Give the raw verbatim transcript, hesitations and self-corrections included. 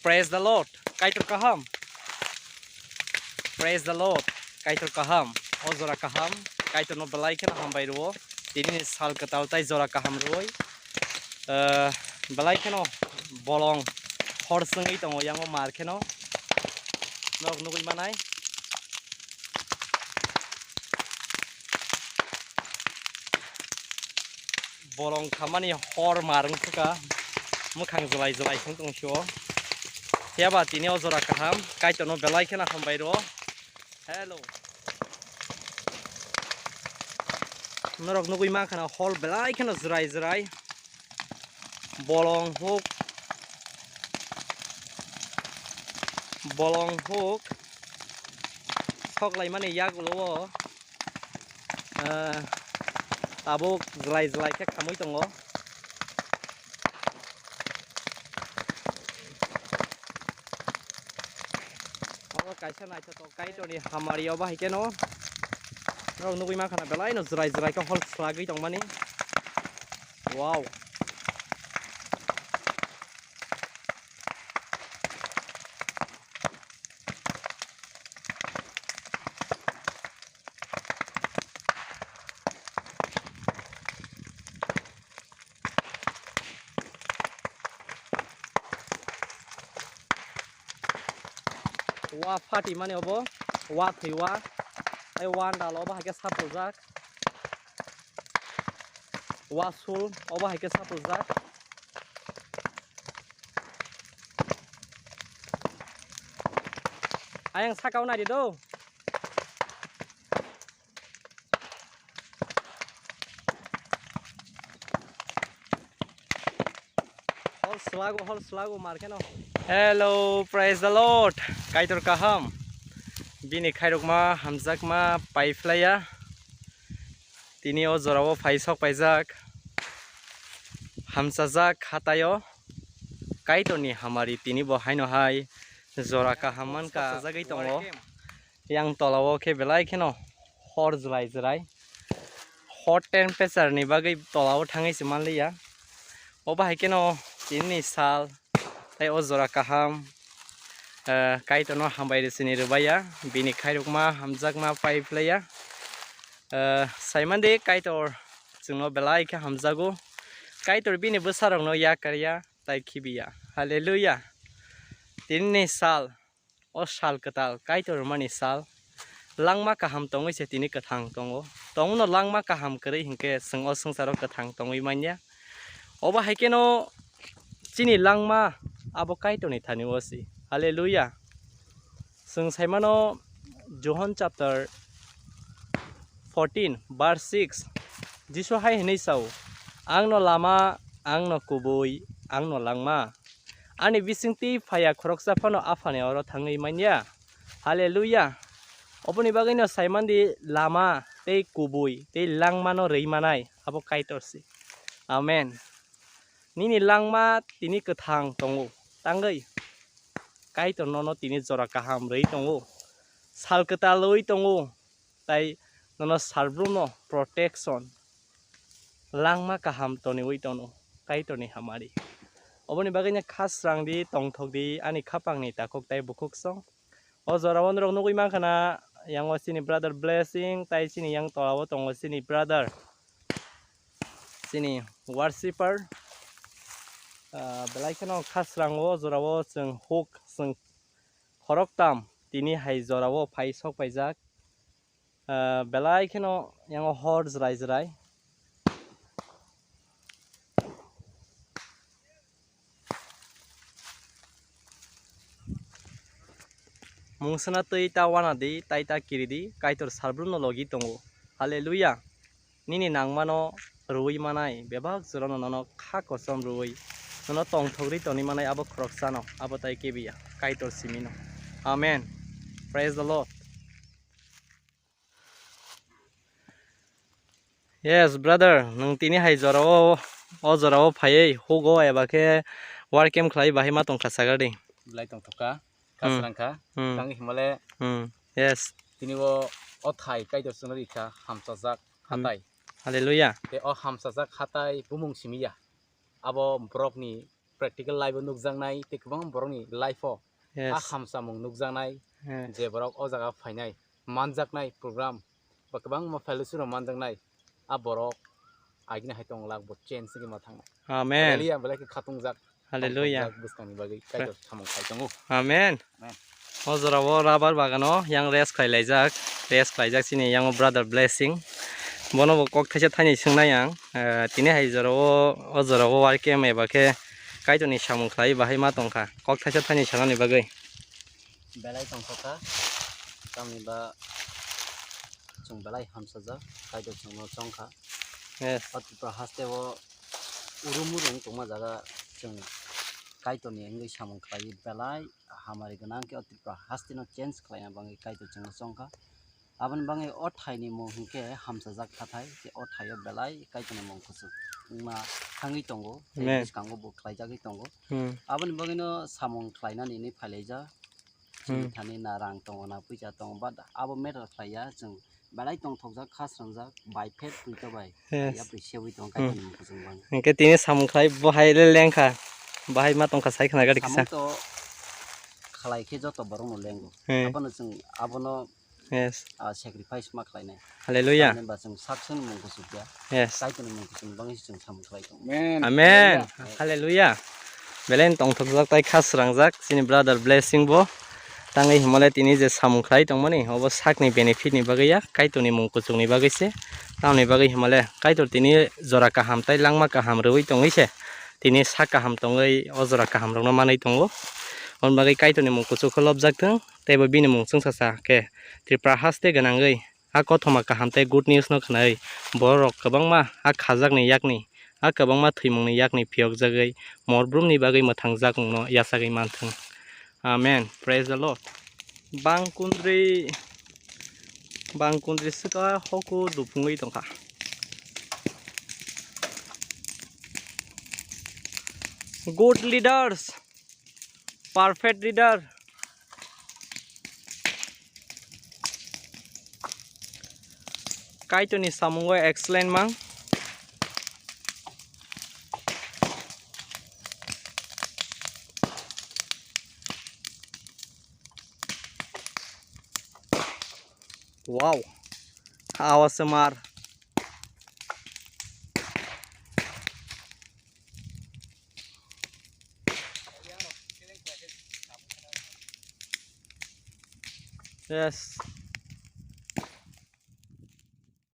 Praise the Lord. Kaitor kaham. Praise the Lord. Kaitor kaham. O jora kaham. Kaitor no belai kheno hambai rwo. Tini ni sal kwtal tai jora kaham rwoi. Eh, belai kheno bolong hor sengwi tongo yango mar kheno. Norok nugui manai. Bolong khamani hor mar wngkha, mwkhang jwlai jwlai wng tong sio. Phiya ba tini o jora kaham, Kaitor no belai kheno hambai rwo. Hello. Norok nugui mankha na hor belai kheno jwrai jwrai. Bolong huk. Bolong huk. Sok laimani yak ulo o. Eh, tabuk jwlai jwlai khe khamwi tongo. Obo kaisa naithotok Kaitorni hamari obo hai kheno. Norok nugui mankha na belai no jwrai jwrai khe hor swlagwi tongmani. Wow. Wa phati mani obo, wa thwi wa, ai wa ndal obo hai khe sapuljak, wa sul obo hai khe sapuljak. Ayang sakao nai di do. Hor swlago, hor swlago, mar kheno. Hello, praise the Lord. Kaitor kaham. Bini khairokma, hamjakma, paiphlaiya. Tini o jorao phai sok paijak. Hamchajak hataio. Kaitorni hamari tini bo haino hai jora kaham mankha. Hamchajagwi tongo. Yang tolao khe belai kheno hor jwlai jwlai. Hot temperature ni bagwi tolao thangwi se manliya. Obo hai kheno tinini sal tei o jora kaham, eh, Kaitorno hambai rwsini rwbaiya. Bini khairokma hamjakma paiphlaiya. Eh, saimandi Kaitor chwngno belai khe hamjago. Kaitor bini bwsarokno yakarya tei khibiya. Hallelujah. Tinini sal. O sal kwtal Kaitor rwmani sal, langma kaham tongwi se tini kwthang tongo. Tongno langma kaham kwrwi hinkhe chwng o swngcharo kwthang tongwi manya. Obo hai kheno chini langma abo Kaitorni thani o se. Hallelujah. Chwng saimano Johon chapter fourteen verse six, Jisu hai hwnwi sao, "Angno lama, angno kubui, angno langma." Ani bisingtwi phaiya khoroksa phano Aphani oro thangwi manya. Hallelujah. Oboni bagwino saimandi lama tei kubui tei langmano rwi manai abo Kaitor se. Amen. Nini langma tini kwthang tongo, tangwi Kaitor nono tini jora kaham rwi tongo, sal kwtalwi tongo, tai nono salbrumno protection, langma kaham toniwi tono Kaitorni hamari. Oboni bagwino kha srangdi, tongthokdi ani khapangni takhuk tai bukhuksong. O jorao norok nugwi mankha na, yango chini brother Blessing tai chini yang tolao tongo chini brother, chini worshipper. Ah, belai kheno kha srango o jorao chwng huk, chwng khoroktam tini hai jorao phai sok paijak. Ah, belai kheno yango hor jwrai jwrai. Mungsana twi ta wana di, tai ta kiri di, Kaitor salbrumno logi tongo. Hallelujah. Nini nangmano rwui manai, bebak jorano nono kha kosom rwui, nono tongthok ri tongwi manai abo khoroksano, abo tai kebiya, Kaitor simino. Amen. Praise the Lord. Yes, brother, nwng tini hai jorao, o jorao phaiwi hugo eba khe work camp khlai bahai ma tongkha saga di. Belai tongthokha, kha Hmm. srangkha, Hmm. tangwi himale Hmm. Yes. Tini o, o thai Kaitor chwngno rikha hamchajak Hmm. hatai. Hallelujah. Tei o hamchajak hatai bumung simiya. Abo borokni practical life o nukjaknai tei kwbangma borokni life o a Yes. hamsamung nukjaknai, Yes. je borok o jaga phainai manjaknai program ba kwbangma fellowship rok manjaknai, a borok agini hai tong lak bo change wngwi ma thangnai. Amen. Hallelujah, belai khe khatungjak. Hallelujah. Tongthokjak bwskangni bagwi Kaitor samung khai tongo. Amen. Amen. O jorao rubber bagano yang rest khlai laijak, rest khlaijak chini yang brother Blessing. Bono bo kok thaisa thaini swngnai ang. Eh, tini hai jorao, o jorao work camp eba khe Kaitorni samung khlai bahai ma tongkha. Kok thaisa thaini sanani bagwi. Belai tongthokha, tamni ba chwng belai hamsajak, Kaitor chwngno chongkha. Yes. O Tripura haste o urum urum tongma jaga chwng Kaitorni wngwi samung khlaiwi belai hamari gwnang khe o Tripura haste no change khlaina bagwi Kaitor chwngno chongkha. Aboni bagwi o thaini mung hinkhe hamsajak khathai, tei o thaio belai Kaitorni mung kuchuk wngma thangwi tongo, tei Amen. Bwskango bo khlaijagwi tongo. Hmm. Aboni bagwino samung khlainani hinwi phailaijak. Chini Hmm. thani na rang tongo, na puisa tongo, but abo matter khlaiya, chwng belai tongthokjak, kha srangjak, by faith puito bai. Yes. Yapri sewi tong Hmm. Kaitorni mung kuchuk bang. Hinkhe tini samung khlai bo hai le lengkha, bahai ma tongkha sai khna gari kisa. Samung to khlai khe joto borokno lengo. Hmm. Abono chwng, abono Yes. Ah, sacrifice ma khlainai. Hallelujah. Tamni ba chwng sakchwng mung kuchuk ya. Yes. Kaitorni mung kuchuk bagwi chwng samung khlai tongo. Amen. Amen. Hallelujah. Hallelujah. Belai tongthokjak tai kha srangjak chini brother Blessing bo. Tangwi himale tini je samung khlai tongmani obo sakni benefit ni bagwi ya, Kaitorni mung kuchukni bagwi se. Tamni bagwi himale Kaitor tini jora kaham tai langma kaham rwui tongwi se. Tini sak kaham tongwi o jora kaham rokno manwi tongo. Hwn bagwi Kaitorni mung kuchuk khe lobjak thung. Tei bo bini mung chwngsacha khe Tripura haste gwnangwi a kothoma kaham tei good news no khwnai borok kwbangma a khajakni yakni, a kwbangma thwimungni yakni phiyokjagwi morbrumni bagwi mwthangjakmungno yachagwi manthung. Amen. Praise the Lord. Bangkundri, bangkundri swka hoku dupungwi tongkha. Good leaders. Perfect leader. Kaitorni samungo excellent mang. Wow. Awas mar. Yes.